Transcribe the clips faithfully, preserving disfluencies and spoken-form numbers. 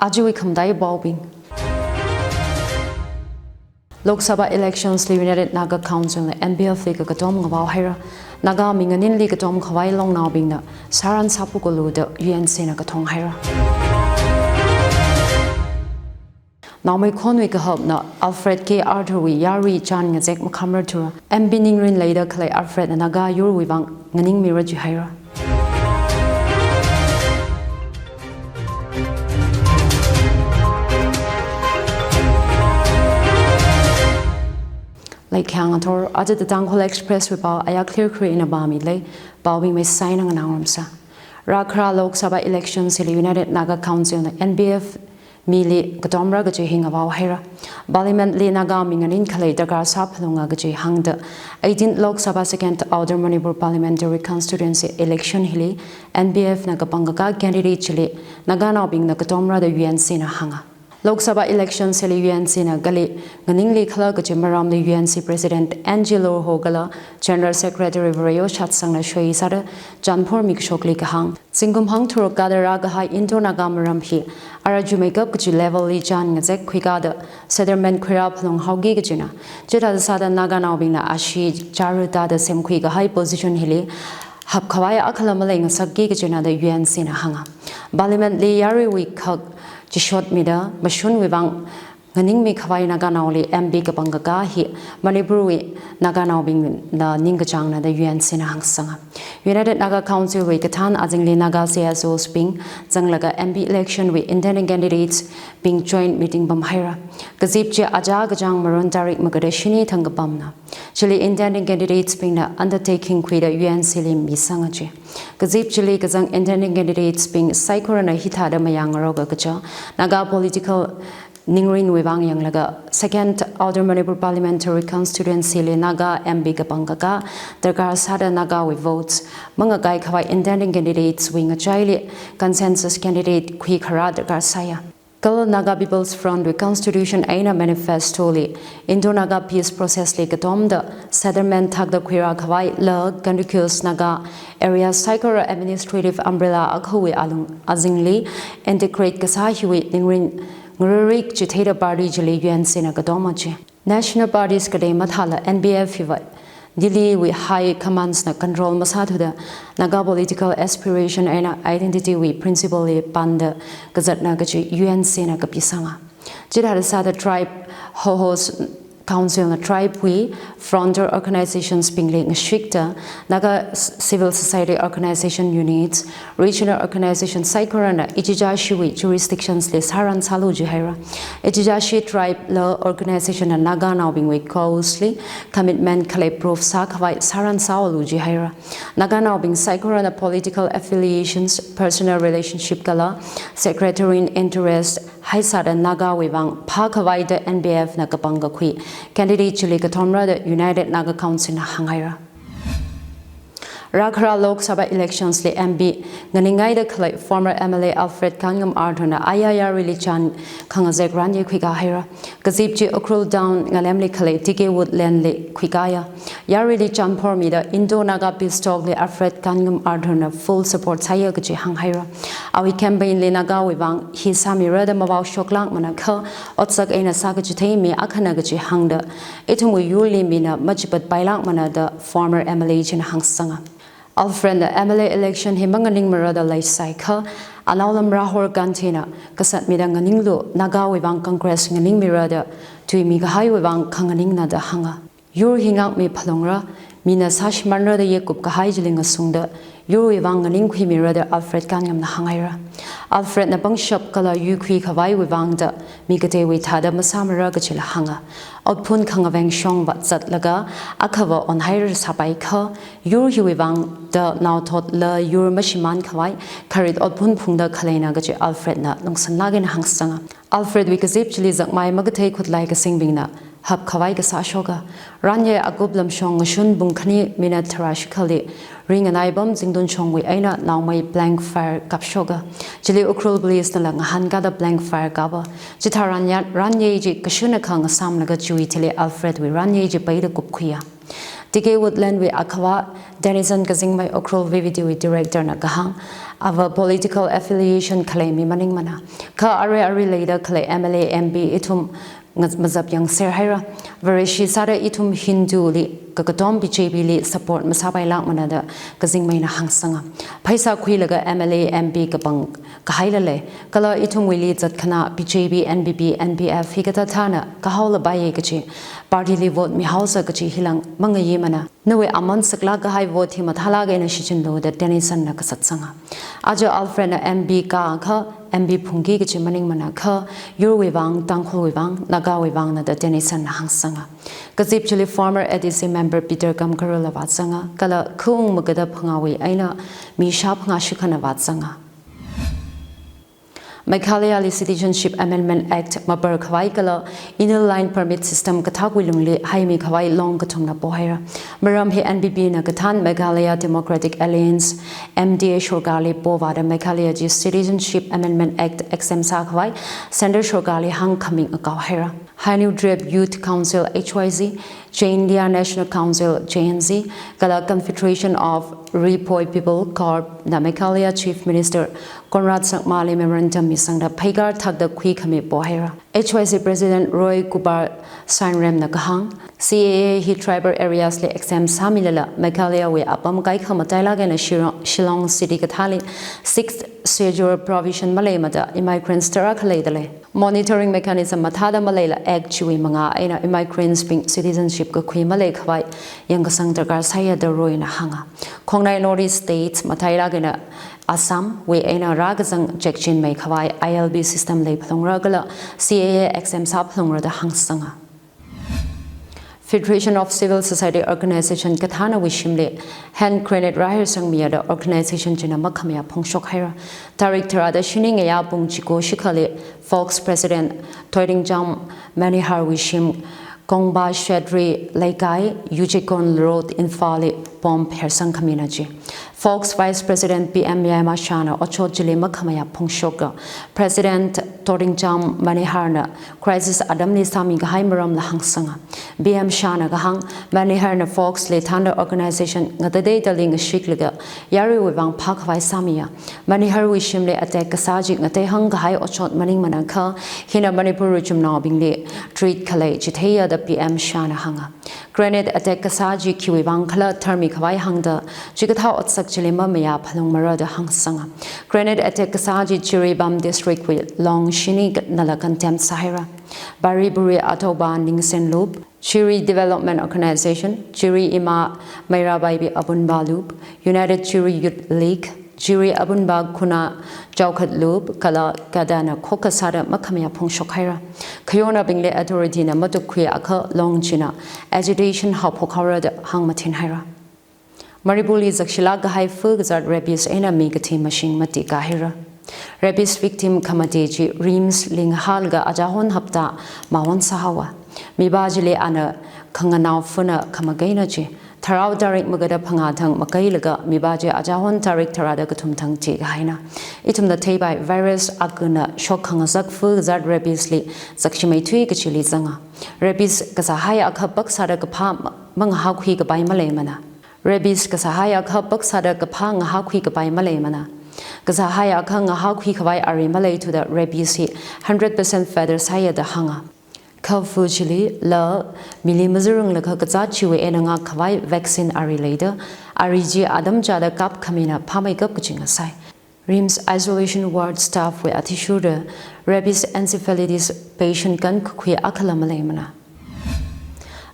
Ajawui khamataiya paobing. Lok Sabha elections li United Naga Council na N P F li kakatom ngavao haira. Naga mi nganinli katom khavai longnaobingna sāran sāphukalu da U N C na kathong haira. Naomei khonwui kahapna Alfred K Arthur wui yarui chān ngazek makhamrar thura. M P Ningrin leida khalei Alfred na Naga yurwui vang nganingmira jihaira. Laikhayang athor, aja The Tangkhul Express wui pao ayāklir khri ina pāmilei, paobing meisaina nganāngarumsa. Rākhara Lok Sabha elections hili United Naga Council na N P F mili katomra kaji hi ngavao haira. Parliament li Naga mi nganin khalei darkar sāphalunga kaji hāngda, eighteen Lok Sabha Second Outer Manipur Parliamentary Constituency election hili N P F na kapangkakā candidate chili Naganaobingna katomra da U N C na hānga. Lok Sabha elections hili U N C na kali nganingli khala kaji maramli U N C President Angie Lorho kala General Secretary Vareyo Shatsangna shui sāda chānphormi kashokli kahāng. Zingkum hangtharuk kada rākahai Indo-Naga maram hi ara jumeikap kaji level li chān ngazek khuikāda settlement khuirāphalung haoki kajina. Chithāda sāda Naganaobingna ashee chara tāda semkhui kahai position hili hapkhavai akhala maleingasakki kajina da U N C na hānga. Parliament li yaruiwui khak chishotmida mashunwui vang nganingmi khavai Naganaoli M P kapangkakā hi Manipurwui Naganaobingna ningkachāngna da U N C na hāngsanga. United Naga Council wui kathān azingli Naga C S Os bing zanglaga M P election wui independent candidates bing joint meeting pamhaira. Kazip chi achā kachāng March tarik makada shini thang kapamna. Chili independent candidates bingna undertaking khuida U N C li misanga ji. Kazip chili kazang independent candidates bing saikorana hithāda mayāngaroka kaja, Naga political ningrinwui vang yanglaga Second Outer Manipur Parliamentary Constituency li Naga M P kapangkakā darkar sāda Nagawui votes mangakai khavai independent candidates wui ngachaili consensus candidate khuikharā darkar sāya. Kala Naga People's Front wui constitution eina manifesto li Indo-Naga peace process li katomda settlement thakda khuirā khavai la contiguous Naga area saikora administrative umbrella akhawui alung azingli integrate kasā hiwui ningrin ngararik chitheida party chili U N C na katoma ji. National parties katei mathāla N P F hiva Delhi wui high commands na control masāthuda Naga political aspiration eina identity wui principle li panda kazatna kaji U N C na kapisanga. Chithāda sāda tribe Hohos Council na tribe wui frontier organizations bingli ngashikta Naga s-, civil society organization units, regional organization saikorana ichichāshiwui jurisdictions li sāran sālu jihaira. Ichichāshi tribe la organization na Naganaobingwui cause li commitment khalei proof sākhavai sāran sālu jihaira. Naganaobing saikorana political affiliations, personal relationship kala sectarian interest haisāda Nagawui vang phākhavai da N P F na kapangkakhui candidate chili katomra da United Naga Council na hānghaira. Rākhara Lok Sabha elections li M P nganingaida khalei former M L A Alfred Kanngam Arthur na aya yaruili chān khangazek ranye khuikā haira. Kazip chi Ukhrul Town ngalemli khalei T K Woodland li khuikāya. Yaruili chānphormida Indo-Naga peace talk li Alfred Kanngam Arthur na full support sāya kaji hānghaira. Awui campaign li Nagawui vang hi sāmira da mavaoshoklākmana kha otsak eina sākachithei mi akhana kaji hāngda ithumwui yurli mina machipatpailākmana da former M L A china hāngsanga. Alfred na M L A election hi manganingmara da leisai kha, anaolam Rahul Gandhi na kasatmida nganinglu, Nagawui vang Congress nganingmira da tuimi kahaiwui vang khanganingna da hānga. Yur hi ngākmi phalungra, mina sāshimānra da yekup kahai chili ngasungda, yurwui vang nganingkhuimira da Alfred Kanngam na hānghaira. Alfred na pangshap kala yuikhui khavaiwui vangda mi kateiwui thāda masāmara kajila hānga. Otphun khangaveng shongva zatlaga akhava onhaira sāpai kha, yur hiwui vangda naothotla yur mashimān khavai kharit otphun phungda khaleina kaji Alfred na lungsanlāk eina hāngsanga. Alfred wui kazip chili zakmai makathei khutlai kasingbingna hapkhavai kasā shoka. Ranye akup lamshong ngashun pung khani minute tharā shikhali ringanai pam zingtun shongwui eina naomei blank fire kapshoka. Chili Ukhrul police nala ngahānkāda blank fire kapa. Chitharan ya-, ranye chi kashunakha ngasāmlaga chiwui thili Alfred wui ranye chi peida kupkhuiya. T K Woodland wui akhavā Dennison Kazingmei Ukhrul V V T wui director na kahāng, ava political affiliation khalei mi maningmana. Kha arui arui leida khalei M L A, M P ithum nga-, mazap yangser haira. Vareshi sāda ithum Hindu li kakatom B J P li support masāpailākmana da Kazingmei na hāngsanga. Pheisā khuilaga M L A, M P kapang kahaila lei. Kala ithumwuili zatkhanā B J P, N P P, N P F hikathā thāna kahaola paiya kachi, party li vote mihaosa kachi hilang mangayimana. Nawui aman saklāk kahai vote hi mathālāk eina shichinlu da Dennison na kasatsanga. Aja Alfred na M P kākha, M P phungki kachi maningmana kha, yurwui vang, Tangkhulwui vang, Nagawui vangna da Dennison na hāngsanga. Kazip chili former A D C member Peter Kamkarala vāzanga, kala khaung magada phangāwui eina mi shāphangā shikhana vāzanga. Meghalaya li Citizenship Amendment Act mapar khavai kala Inner Line Permit System kathakwui lungli haimi khavai long kathumna pohaira. Maram hi N P P na kathān Meghalaya Democratic Alliance, M D A, sorkarli povāda Meghalaya chi Citizenship Amendment Act exempt sākhavai Centre sorkarli hāngkhami ngakao haira. Hynniewtrep Youth Council, H Y C, Jaintia National Council, J N C, kala Confederation of Ri-Bhoi People, CoRP, na Meghalaya Chief Minister Conrad Sangmali memorandum misangda pheikar thakda khuikhami pohaira. H Y C President Roy Kupar Sainrem na kahāng, C A A hi tribal areas li exempt sāmilala Meghalaya wui apam kaikha matailāk eina Shiro-, Shillong City kathāli Sixth Schedule provision maleimada immigrants tarākha leida lei. Monitoring mechanism mathāda maleila Act chiwui mangā eina immigrants bing citizenship kakhui malei khavai yangkasang darkar sāya da Roy na hānga. Khongnai North East States matailāk eina Assam wui eina rākazang chekchinmei khavai I L P system lei phalungra kala C A A exempt sā phalungra da hāngsanga. Federation of Civil Society Organization kathānawui shimli hand grenade rāhairsangmiya da organization china makhamayā phongshok haira. Tarik tharāda shini ngayā pung chiko shikhali Force President Toitingcham Maniharwui shim Kongba Shetri Leikai, Yujikon Road, Imphal li bomb hairsangkhamina chi. Force Vice President P M Yaiya Shahna otshot chili makhamayā phongshoka. President Toitingcham Maniharna crisis atamli sāmi kahai maramla hāngsanga. P M Shahna kahāng, Maniharna Force li thānda organization ngatateidali ngashiklaga yaruiwui vang phākhavai sāmiya. Maniharwui shimli attack kasā chi ngateihang kahai otshot maningmana kha, hina Manipur richumnaobingli treat khalei chitheiya da P M Shahna hānga. Grenade attack kasā chi khiwui vang khala tharmi khavai hāngda, chikathā otsak chili mamayā phalungmara da hāngsanga. Grenade attack kasā chi Jiribam District wui long shini nala condemn sāhaira. Bari Buri Athoba Ningsen Lup, Jiri Development Organization, Jiri Ima Meira Baibi Apunba Lup, United Jiri Youth League, Jiri Apunba Khuna Chaokhat Lup, kala kadana khokha sāda makhamayā phongshok haira. Khayonabingli authority na matukkhui akha long china agitation haophok haora da hāngmathin haira. Manipurli zakshilāk kahai fu kazat rabies eina mi kathi mashing mati kahaira. Rabies victim khamati chi RIMS li ngahānlaga achahon hapta mawon sāhaowa. Mipā chili ana khanganao funa khamakeina chi. Tharao tarik magada phangā thang makeilaga mipā chi achahon tarik tharāda kathum thang thikahaina. Ithumna theipai virus akhana shok khangasak fu kazat rabies li zakshimeithui kachili zanga. Rabies kasāhai akha paksāda kaphā ma-, mangahākhui kapai maleimana. Rabies kasāhai akha paksāda kaphā ngahākhui kapai maleimana. Kasāhai akha ngahākhui khavai ari maleithuda rabies hi hundred percent fatal sāya da hānga. Kha fu chili la mili mazaranglaga kazat chiwui eina ngakkhavai vaccine ari leida, ari chi atam chāda kapkhamina phāmeikap kachi ngasai. RIMS isolation ward staff wui athishurda rabies encephalitis patient kankakhui akhala maleimana.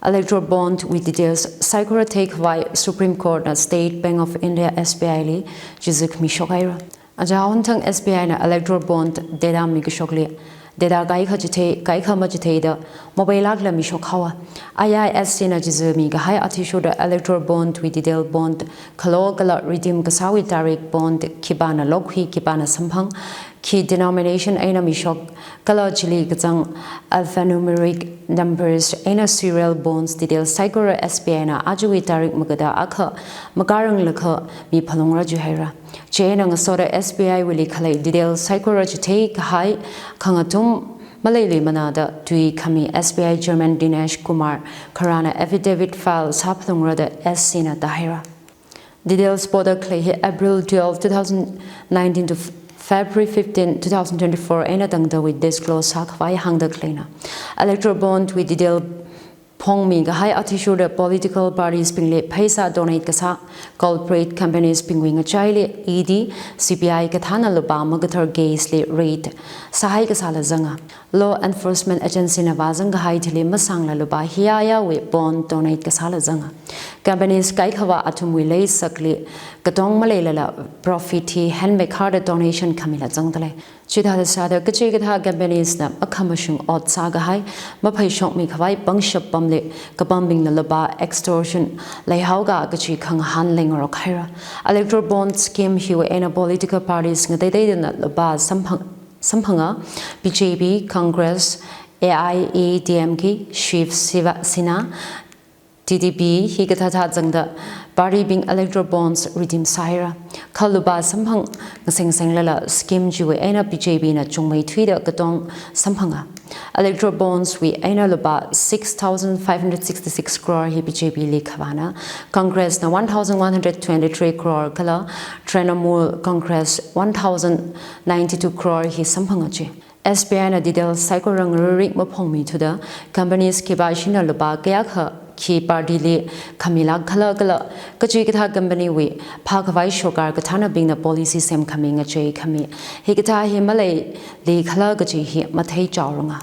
Electoral bond wui details saikora theikhavai Supreme Court na State Bank of India, S B I li chizu khami shokhaira. Achahon thang S B I na electoral bond data mikashokli data kaikha chithei, kaikha machitheida mobilāk la mishok haowa. I I S C na chizumi kahai athishurda electoral bond wui detail, bond khalo kala redeem kasāwui tarik, bond khipāna lokhui, khipāna samphang, khi denomination eina mishok, kala chili kazang alphanumeric numbers eina serial bonds detail saikora S B I na ajawui tarik magada akha makāranglakha miphalungra jihaira. Chieina ngasoda S B I wuili khalei detail saikora chithei kahai khangathum maleili manada tui khami S B I Chairman Dinesh Kumar Kharana affidavit file sāphalungra da S C na tāhaira. Details poda khalei hi April twelve, two thousand nineteen to February fifteen, two thousand twenty-four eina tangdawui disclose sākhavai hāngda khaleina. Electoral bond wui detail phongmi kahai athishurda political parties bingli pheisā donate kasā culprit companies bingwui ngachaili E D, C B I kathāna lupā makathar case li raid sāhai kasāla zanga. Law enforcement agency na vāzang kahai thili masāngla lupā hiyāyāwui bond donate kasāla zanga. Companies kaikhava athumwui leisakli katong maleilala profit hi henmeikharda donation khamila zangdalei. Chithāda sāda kachikathā companies na makhamashung ot sākahai, mapheishokmi khavai pangshap pamli kapambingna lupā extortion leihaoka kachi khangahān leingarok haira. Electoral bond scheme hiwui eina political parties ngateiteidana lupā samphang samphanga, B J P, Congress, A I A D M K, Shiv Siva Sena, T D P hikathāthā zangda party bing electoral bonds redeem sāhaira. Kha lupā samphang ngasengsenglala scheme chiwui eina B J P na chungmeithuida katong samphanga. Electoral bonds wui eina lupā six thousand five hundred sixty-six crore hi B J P li khavāna, Congress na one thousand one hundred twenty-three crore kala Trinamool Congress one thousand ninety-two crore hi samphanga chi. S B I na detail saikora ngararik maphongmithuda companies khipāshina lupā kayākha khi party li khamilāk khala kala kachikathā company wui phākhavai shokar kathānabingna policy semkhami ngacheikhami hikathā hi maleili khala kachi hi matheichaoranga.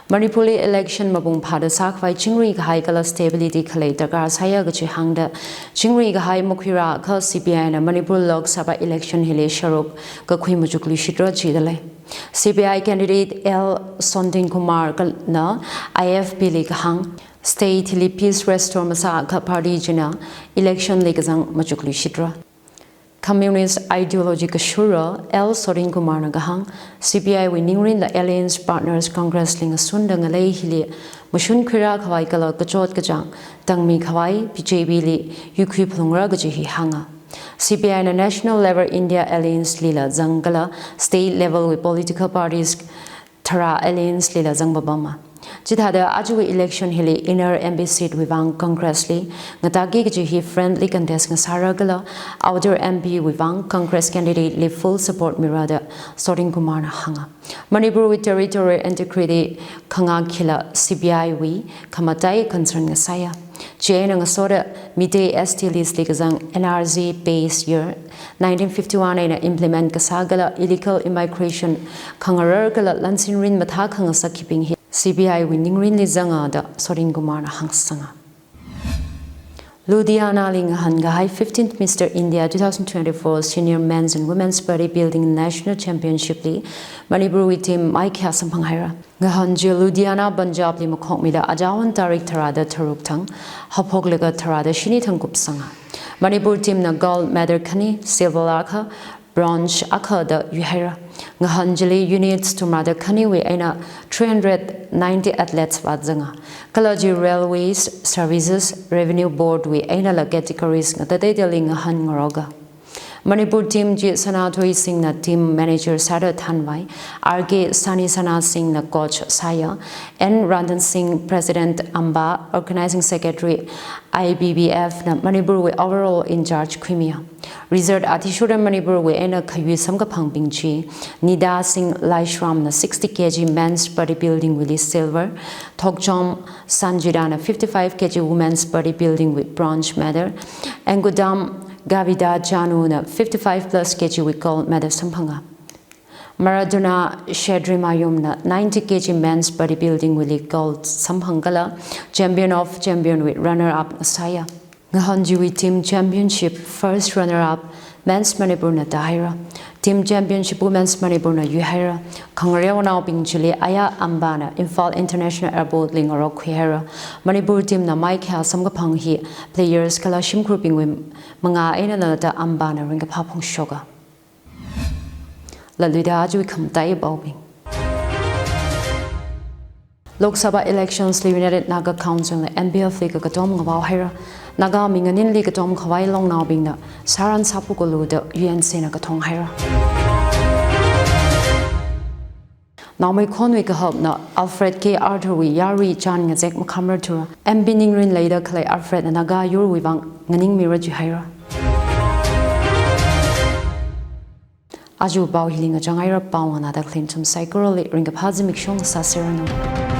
Manipurli election mapung phāda sākhavai chingri kahai kala stability khalei darkar sāya kachi hāngda chingri kahai makhuirākha C P I na Manipur Lok Sabha election hili sharuk kakhui machukluishitra jidalei. C P I candidate L Sonding Kumar na I F P li kahāng, state hili peace restore masākha party china election li kazang machukluishitra. Communist ideology kashura L Sonding Kumar na kahāng, C P I wui ningrinla alliance partners Congress li ngasunda ngalei hili mashun khuirākhavai kala kachot kachāng tangmikhavai B J P li yuikhui phalungra kachi hi hānga. C P I na national level India Alliance lila zang kala state level wui political parties tharā alliance lila zangpapama. Chithāda ajawui election hili inner M P seat wui vang Congress li ngatāki kachi hi friendly contest ngasāra kala outer M P wui vang Congress candidate li full support mira da Sonding Kumar na hānga. Manipur wui territorial integrity khangak hila C P I wui khamatai concern ngasāya. Chieina ngasoda Meitei S T list li kazang N R C base year nineteen fifty-one eina implement kasā kala illegal immigration khangarar kala lansinrin mathā khangasak hibing hi C P I wui ningrinli zanga da Sonding Kumar na hāngsanga. Ludhiana li ngahānkahai fifteenth Mister India two thousand twenty-four Senior Men's and Women's Bodybuilding National Championship li Manipur wui team maikhayā samphang haira. Ngahān chi Ludhiana, Punjab li makhokmida Ajawan tarik tharāda tharuk thang haophoklaga tharāda shini thang kupsanga. Manipur team na gold medal khani, silver akha, bronze akha da yuihaira. Ngahān chili units thumrāda khaniwui eina three hundred ninety athletes vāzanga. Kala chi railways, services, revenue board wui einala categories ngateiteidali ngahān ngaroka. Manipur team chi Sanathoi Singh na team manager sāda thanvai, R K Sani Sana Singh na coach sāya, N Randan Singh, President AMBA, Organizing Secretary I B B F na Manipur wui overall in charge khuimiya. Result athishurda Manipur wui eina khayui samkaphangbing chi Nida Singh Laishram na sixty K G men's bodybuilding wuili silver, Thokchom Sanjida na fifty-five K G women's bodybuilding wui bronze medal, Engudam Gavida Janu na fifty-five plus K G wui gold medal samphanga. Maradona Shedrimayum na ninety K G men's bodybuilding wuili gold samphang kala champion of champion wui runner up sāya. Ngahān chiwui team championship first runner up Men's Manipur na tāhaira. Team championship Women's Manipur na yuihaira. Khangareonaobing chili aya AMBA na Imphal International Airport li ngarok khuihaira. Manipur team na maikhayā samkaphang hi players kala shimkhurbingwui mangā einana da AMBA na ringkaphā phongshoka. Latluida ajawui khamataiya paobing. Lok Sabha elections li United Naga Council na N P F li kakatom ngavao haira. Naga mi nganinli katom khavai longnaobingna sāran sāphoklu da U N C na kathong haira. Naomeikhanwui kahopna Alfred K Arthur wui yarui chān ngazek makhamrar thura. M P Ningrin leida khalei Alfred na Naga yurwui vang nganingmira jihaira. Aja pao hili ngachang haira. Pao nganāda khalei nathum saikorali ringkaphā zimiksho sāseranu.